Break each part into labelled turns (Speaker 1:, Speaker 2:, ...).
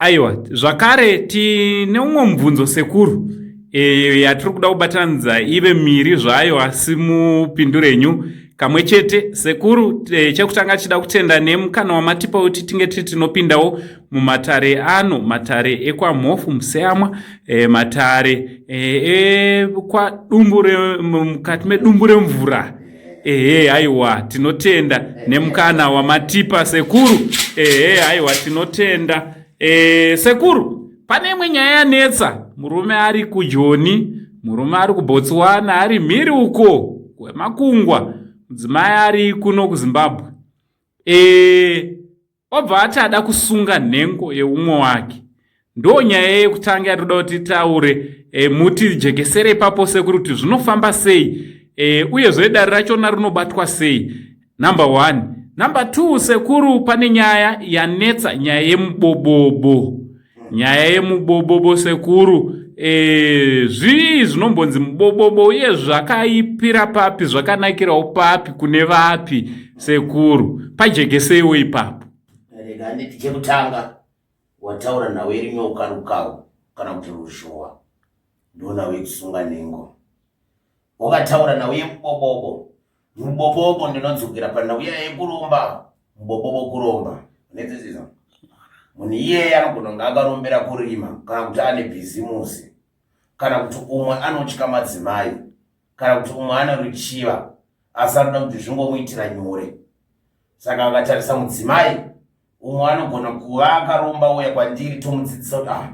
Speaker 1: Aiwa, zvakare tine umwe mubvunzo sekuru e, yatiri kuda kubatanidza ive miri zvayo asi mupindurenyu kamwe chete sekuru. E, chekutanga tichida kutenda nemukana wamatipa kuti tinge tiri tinopindawo mumatare ano, matare ekwaMhofu Museyamwa, e, matare ekwadumbu e, mukati medumbu remvura. Ehe, aiwa, tinotenda nemukana wamatipa sekuru. Ehe, aiwa, tinotenda. E, sekuru, pane imwe nyaya yanetsa. Murume ari kuJoni, murume ari kuBotswana, ari mhiri uko kwemakungwa, mudzimai ari kuno kuZimbabwe. E, obva ati ada kusunga nhengo yeumwe wake. Ndo nyaya yekutanga yatoda kuti titaure. E, mutijekesere ipapo sekuru kuti zvinofamba sei, e, uyezve dare rachona rinobatwa sei, number one. Number two, sekuru, pane nyaya yanetsa, nyaya yemubobobo. Nyaya yemubobobo sekuru, e, zvii zvinombonzi mubobobo uye zvakaipira papi, zvakanakirawo papi, kune vapi sekuru? Pajekeseiwo ipapo.
Speaker 2: Rega nditi chekutanga wataura nhau yerinyoka rukawo kana kuti ruzhowa, ndo nhau yekusunga nhengo. Wakataura nhau yemubobobo. Mubobobo, ndinodzokera panhau iya yekuromba. Mubobobo kuromba unedzidzisa munhu iyeye anogona kunge akarombera kurima, kana kuti ane bhizimusi, kana kuti umwe anotya madzimai, kana kuti umwe ane ruchiva asi anoda kuti zvingomuitira nyore. Saka akatarisa mudzimai, umwe anogona kuva akaromba, uya kwandiri tomudzidzisa kuti ah,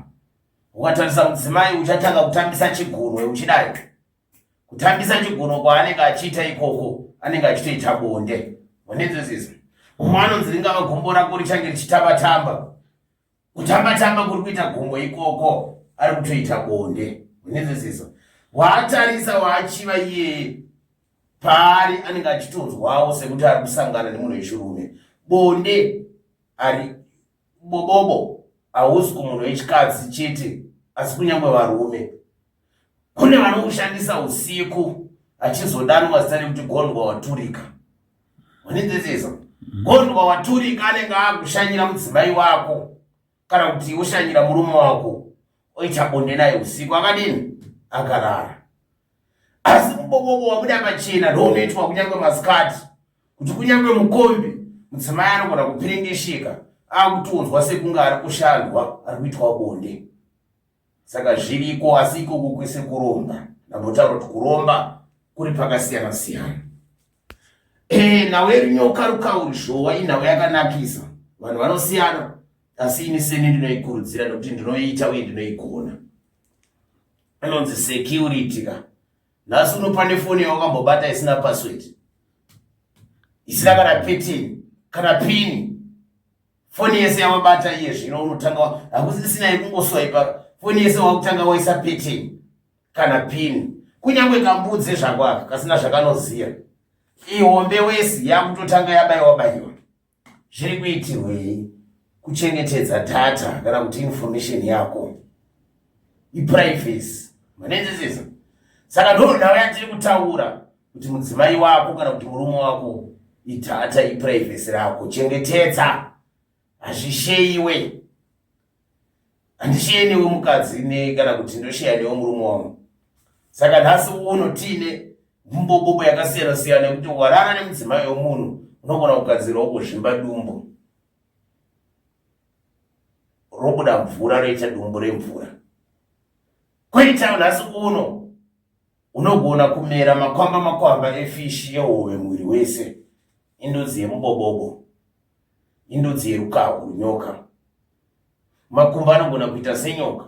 Speaker 2: ukatarisa mudzimai uchatanga kutambisa chigunwe uchidai. Kutambisa chigunwe kwaanenge achiita ikoko anenge achitoita bonde. Unenzwisisa? Umwe anonzi ringava gumbo rako richange richitamba-tamba. Kutamba-tamba kuri kuita gumbo ikoko ari kutoita bonde. Unenzwisisa? Waatarisa waachiva iyeye paari anenge achitonzwawo sekuti ari kusangana nemunhu wechirume. Bonde ari bobobo hausi kumunhu wechikadzi chete, asi kunyange varume. Kune vanoushandisa usiku achizodanwa zita rekuti gondwa waturika. Unenzwisisa? Gondwa waturika anenge akushanyira mudzimai wako kana kuti oshanyira murume wako, oita bonde naye usiku akadini, akarara. Asi mubobobo wabuda pachena ndo unoitwa kunyange masikati, kuti kunyange mukombi mudzimai anogona kupiringishika akutonzwa sekunge ari kushandwa, ari kuitwa bonde. Saka zviriko, asi ikoko kwese kuromba. Ndambotaura kuti kuromba kuri pakasiyana siyana. E, nhau yerunyoka rukaurizhowa inhau yakanakisa. Vanhu vanosiyana, asi ini seni ndinoikurudzira nekuti ndinoiita uye ndinoigona. Inonzi security ka. Nhasi uno pane foni yawakambobata isina password, isina kana pattern kana pini. Foni yese yawabata iye zvino unotanga, hakusisina yekungoswaipa. Foni yese wakutanga waisa pattern kana pini. Kunyange kambudzi zvako aka kasina zvakanoziya, ihombe wesi yakutotanga yabayiwa bayiwa. Zviri kuitirwei? Kuchengetedza data kana kuti information yako, iprivacy, manenzesesa. Saka ndo nhau yatiri kutaura kuti mudzimai wako kana kuti murume wako idata, iprivacy rako, chengetedza, hazvisheyiwe. Handishiye newe mukadzi ne kana kuti ndoshiya newe murume wangu. Saka nhasi uno tiine mbobobo yakasiyana siyana yekuti warara nemudzimai wemunhu unogona kugadzirawo kuzvimba dumbu robuda mvura, roita dumbu remvura. Koita nhasi uno unogona kumera makwamba makwamba efishi, yehove, muviri wese. Indudzi yemubobobo, indudzi yerukahu, runyoka. Makumbo anogona kuita senyoka.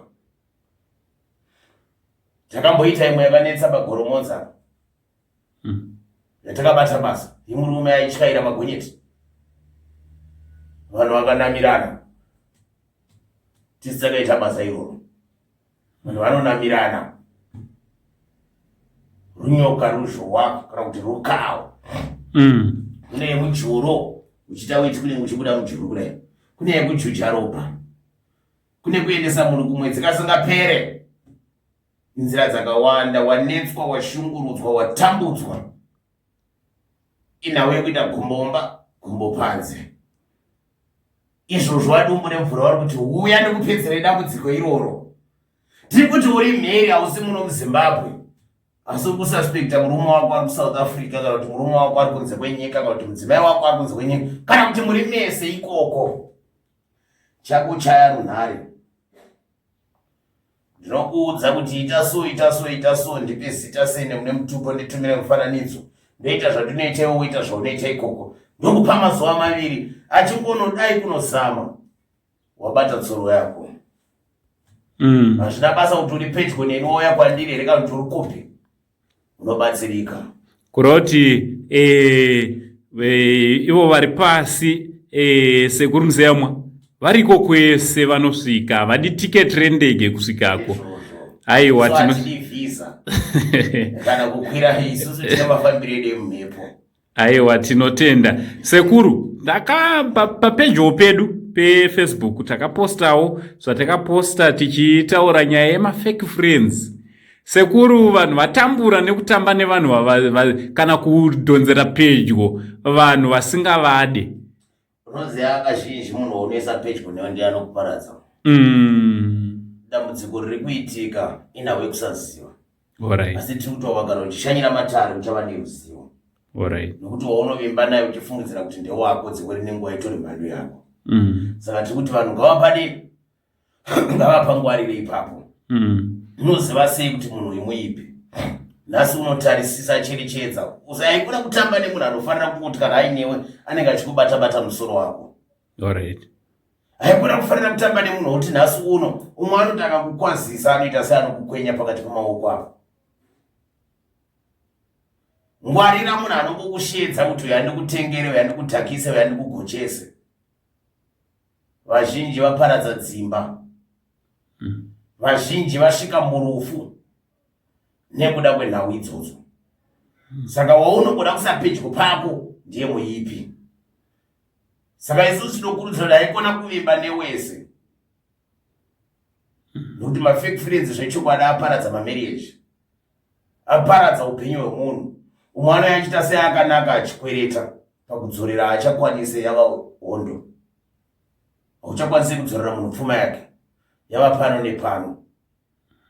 Speaker 2: Takamboita imwe yakanetsa paGoromonza yatakabata basa yemurume aityaira magonyeti, vanhu vakanamirana. Tisi takaita basa iroro, vanhu vanonamirana runyoka, ruzhowa kana kuti rukawo. Kune yemujuru uchiita weti, kunenge uchibuda mujuru kudai. Kune yekujuja ropa, kune kuendesa munhu kumwedzi kasingapere. Inzira dzakawanda. Wanetswa, washungurudzwa, watambudzwa, inhau yekuita gumbomba gumbo panze. Izvozvo vadumbu nemvura vari kuti uya ndikupedzere dambudziko iroro. Tiri kuti uri mhiri hausi muno muZimbabwe. Asi uri kususpecta murume wako ari kuSouth Africa kana kuti murume wako ari kunze kwenyika kana kuti mudzimai wako ari kunze kwenyika kana kuti muri mese ikoko. Chakuchaya runhare. Ndinokuudza kuti ita so ita so ita so ndipe zita sene mune mutupo nditumire mufananidzo ndoita zvandinoita iwe woita zvaunoita ikoko ndokupa mazuva maviri achingonodai kunozama wabata tsoro yako mm. hazvina basa kuti uri pedyo neni wouya kwandiri here kana kuti uri kupi unobatsirika
Speaker 1: kureva kuti eh, eh, ivo vari pasi eh, sekuru muzeyamwa variko kwese vanosvika havadi tiketi rendege kusvikako
Speaker 2: aiwa visa kana kukwira isusu tine mafambiro edu emumhepo
Speaker 1: Aiwa tinotenda sekuru ndaka papedyo pedu pefacebook takapostawo zvatakaposta tichitaura nyaya yemafake friends sekuru vanhu vatambura nekutamba nevanhu kana kudhonzera pedyo vanhu vasingavade
Speaker 2: Unoziva kazhinji munhu waunoisa pedyo newe ndiye anokuparadza. Dambudziko riri kuitika inhau yekusaziva.
Speaker 1: Alright.
Speaker 2: Asi tiri kuti wakagara uchishanyira matare uchava neruzivo.
Speaker 1: Alright.
Speaker 2: Nokuti waunovimba naye uchifungidzira kuti ndewako dzimwe nenguva itori mhandu yako. Saka tiri kuti vanhu ngavapade ngavapangwarire ipapo. Unoziva sei kuti munhu uyu muipi? Nhasi unotarisisa cherechedza. Usaikona kutamba nemunhu anofanira kungoti kana ainewe anenge achikubata bata musoro wako.
Speaker 1: Alright.
Speaker 2: Haikona kufanira kutamba nemunhu wekuti nhasi uno umwe anoti akakukwazisa anoita seanokukwenya pakati pemaoko ako. Ngwarira munhu anongokusheedza kuti uya ndikutengere, uya ndikutakise, uya ndikugochese. Vazhinji vaparadza dzimba. Vazhinji vasvika murufu nekuda kwenhau idzodzo. Saka waunogoda kusapedyo pako ndiye muipi. Saka isusu tinokurudzira kuti haikona kuvimba newese. Nokuti mafake friends zvechokwadi aparadza mamarriage. Aparadza upenyu hwemunhu. Umwe anouya achiita seakanaka achikwereta pakudzorera haachakwanise yava hondo. Hauchakwanise kudzorera munhu pfuma yake. Yava pano nepano.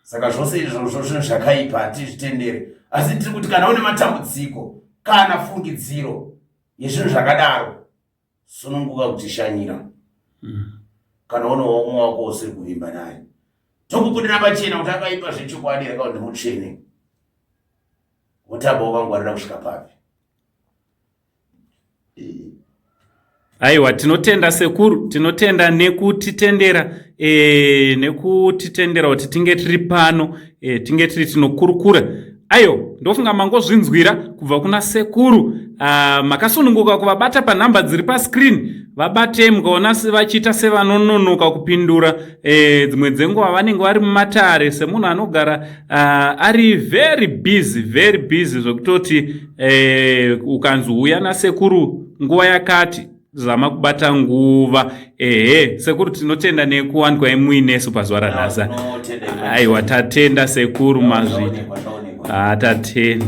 Speaker 2: Saka zvose izvozvo zvinhu zvakaipa hatizvitendere. Asi tiri kuti kana une matambudziko kana fungidziro yezvinhu zvakadaro sununguka kutishanyira kana une umwe wako usiri kuvimba naye tokubudira pachena kuti akaipa zvechokwadi here kana kuti mutsvene wotamba wakangwarira kusvika papi.
Speaker 1: Aiwa tinotenda sekuru, tinotenda nekutitendera e, nekutitendera kuti tinge tiri pano e, tinge tiri tinokurukura. Ayo ndofunga mangozvinzwira kubva kuna sekuru. Makasununguka kuvabata panhamba dziri pascreen, vabatei mukaona vachiita sevanononoka kupindura e, dzimwe dzenguva vanenge vari mumatare semunhu anogara ari very busy, very busy zvekutoti e, ukanzi uya nasekuru nguva yakati zama kubata nguva. Ehe sekuru tinotenda nekuwanikwa imuinesu pazuva ranhasi. Aiwa tatenda sekuru mazvita. Tatenda.